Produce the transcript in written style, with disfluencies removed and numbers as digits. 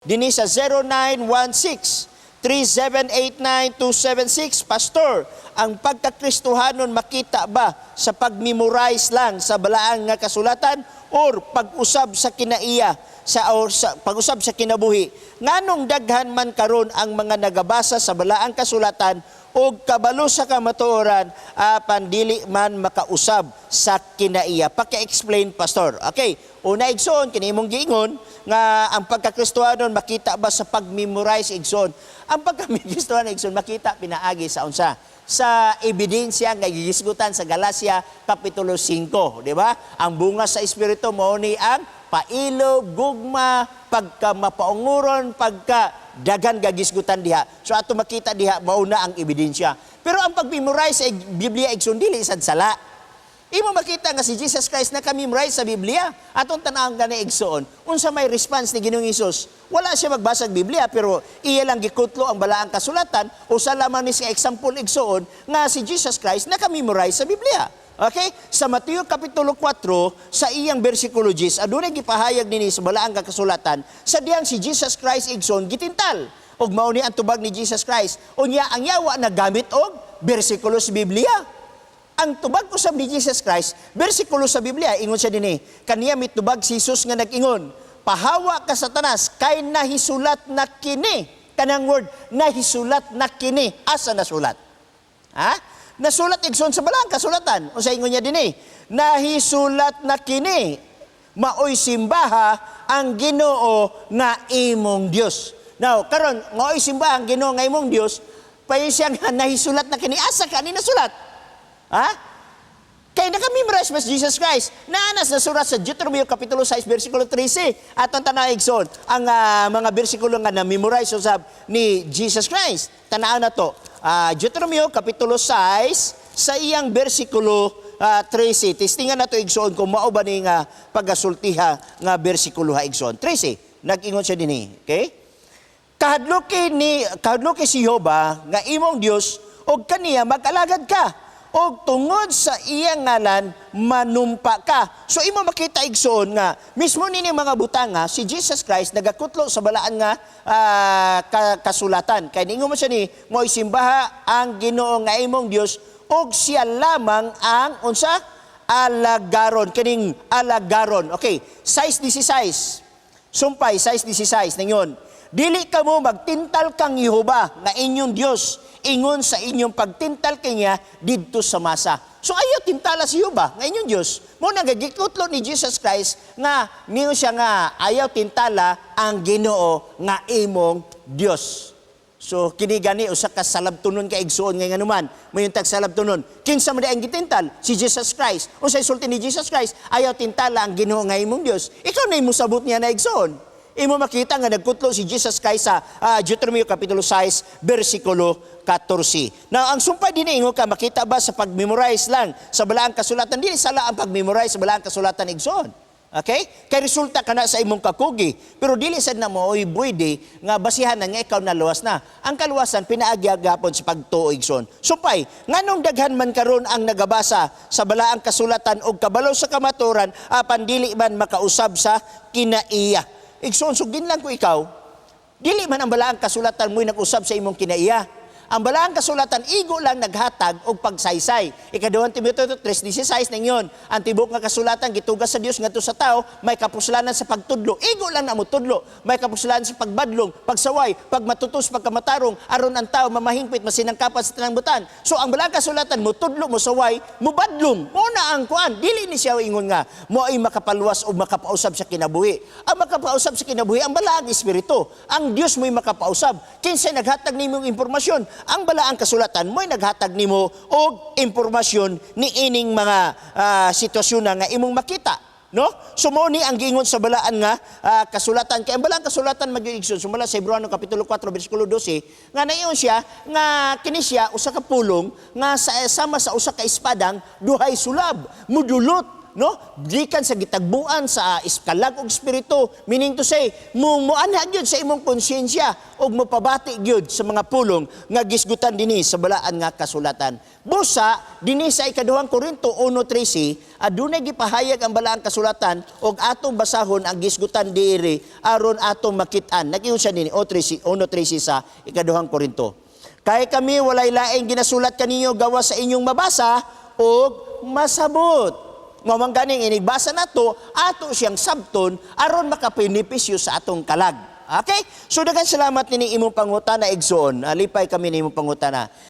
Dinhi sa 0916 3789276. "Pastor, ang pagkakristohanon makita ba sa pag-memorize lang sa balaan nga kasulatan or pag-usab sa kinaiya sa or sa pag-usab sa kinabuhi? Nganong daghan man karon ang mga nagabasa sa balaang kasulatan og kabalo sa kamatuoran apan dili man makausab sa kinaiya? Paki-explain, Pastor." Okay, una, igsoon, kini imong giingon nga ang pagkakristohanon makita ba sa pag-memorize, igsoon. Ang pagkakristohanon, igsoon, makita pinaagi sa unsa? Sa ebidensya nga gihisgutan sa Galacia kapitulo 5, di ba? Ang bunga sa espiritu mao ni ang pailob, gugma, pagka mapaunguron, pagka daghan gagisgutan diha. So ato makita diha mao na ang ebidensya. Pero ang pag-memorize sa Biblia, igsoon, dili sad sala. Imo makita nga si Jesus Christ naka-memorize sa Biblia. Atong tan-awon gani, igsoon. Unsa may response ni Ginoong Hesus? Wala siya magbasa og Biblia pero iya lang gikutlo ang balaang kasulatan. Usa lamang ni siya example, igsoon, nga si Jesus Christ naka-memorize sa Biblia. Okay? Sa Mateo kapitulo 4 sa iyang bersikulo 10, adunay gipahayag nini sa balaang kasulatan sa diyang si Jesus Christ, igsoon, gitintal. Ug mao ni ang tubag ni Jesus Christ. Unya ang yawa nagamit og bersikulo sa Biblia. Ang tubag usab ni Jesus Christ, bersikulo sa Biblia, ingon siya dinhi. Kaniya mitubag si Jesus nga nag-ingon, "Pahawa ka, Satanas, kay nahisulat na kini." Kanang word, "nahisulat na kini." Asa nasulat? Ha? Nasulat, igsoon, sa balaang kasulatan. Unsa ingon niya dinhi? "Nahisulat na kini. Maoy simbaha ang Ginoo nga imong Dios." Now, karon, maoy simbaha ang Ginoo nga imong Dios, payon siya nga "nahisulat na kini." Asa ka ni nasulat? Ha? Kay naka-memorize mas Jesus Christ. Naanas na surat sa Deuteronomy Kapitulo 6, versikulo 13. Atong tanaw, igsoon, ang mga bersikulo nga na-memorize usab ni Jesus Christ. Tanaw na to. Deuteronomy Kapitulo 6 sa iyang bersikulo 13. Testingan na to, igsoon, kung mao ba ni nga pagasultiha nga bersikulo ha, igsoon. 13. Nag-ingon siya dinhi. Okay? Kahadluki si Jehova nga imong Dios og kaniya mag-alagad ka og tungod sa iyang ngalan manumpa ka. So imo makita, igsoon, nga mismo nini mga butanga si Jesus Christ nagakutlo sa balaan nga kasulatan. Kay ningon mo siya ni mo'y simbaha ang Ginoo nga imong Dios og siya lamang ang unsa? Alagaron, kining alagaron. Okay, 6:16. Sumpay 6:16 ningon, "Dili kamo magtintal kang Jehova nga inyong Dios ingon sa inyong pagtintal kaniya didto sa Masa." So ayaw tintala si Jehova nga inyong Dios. Mo nagagikutlo ni Jesus Christ nga niyo siya nga ayaw tintala ang Ginoo nga imong Dios. So kini gani usa ka salabtonon ka, igsuon, nga nganuman mayon tag salabtonon. Kinsa man di ang gitintal? Si Jesus Christ. Unsay sulti ni Jesus Christ? Ayaw tintala ang Ginoo nga imong Dios. Ikaw na imo sabot niya na, igsuon. Imo makita nga nagkutlo si Jesus Christ sa Deuteronomy Kapitulo 6 versikulo 14. Now, ang sumpay din ingon ka makita ba sa pag-memorize lang sa balaang kasulatan? Dili sala ang pag-memorize sa balaang kasulatan, igsoon. Okay? Kay resulta kana sa imong kakugi. Pero dili sad na mo oy pwede nga basihan na nga ikaw naluwas na. Ang kaluwasan pinaagi gapon sa pagtuo, igsoon. Sumpay, nganong daghan man karon ang nagabasa sa balaang kasulatan og kabalo sa kamaturan apan dili man makausab sa kinaiya? Igsoon, sugdin lang ko ikaw, dili man ang balaang kasulatan mo'y nag-usab sa imong kinaiya. Ang balaang kasulatan igo lang naghatag og pagsaysay. Ikaduhang Timoteo 3:16 ningon, ang tibok nga kasulatan gitugas sa Dios ngadto sa tao, may kapuslanan sa pagtudlo. Igo lang na mo tudlo, may kapuslanan sa pagbadlong, pagsaway, pagmatutos, pagkamatarong, aron ang tao mamahingpit, masinangkapan sa tanang butan. So ang balaang kasulatan mo tudlo, mo saway, mo badlong. Mo na ang kuan, dili ni siya ingon nga mo ay makapaluwas o makapausab sa kinabuhi. Ang makapausab sa kinabuhi ang balaang espiritu. Ang Dios mo'y makapausab. Kinsay naghatag nimong impormasyon? Ang balaang kasulatan mo'y naghatag nimo og impormasyon ni ining mga sitwasyon na nga imong makita. No? So mao ni ang giingon sa balaan nga kasulatan. Kay ang balaang kasulatan magyud, igsoon, sumala sa Hebreo kapitulo 4 bersikulo 12 nga naingon siya nga kini siya usa ka pulong nga sa, sama sa usa ka espadang duhay sulab, mudulot no, gikan sa gitagbuan sa kalag og espiritu, meaning to say, mo muanha gyud sa imong konsyensya ug mopabati gyud sa mga pulong nga gisgutan dinhi sa balaan nga kasulatan. Busa dinhi sa Ikaduhang Korinto 1:13, adunay gipahayag ang balaang kasulatan ug atong basahon ang gisgutan diri aron atong makit-an. Nag-ingon siya dinhi 1:13, 1:13 sa Ikaduhang Korinto: "Kay kami walay laing ginasulat kaninyo gawas sa inyong mabasa ug masabot." Mao man ganing inigbasa nato, ato siyang sabton aron makabenepisyo sa atong kalag. Okay? So daghan salamat nini imong pangutana, igsoon. Lipay kami ni imong pangutana.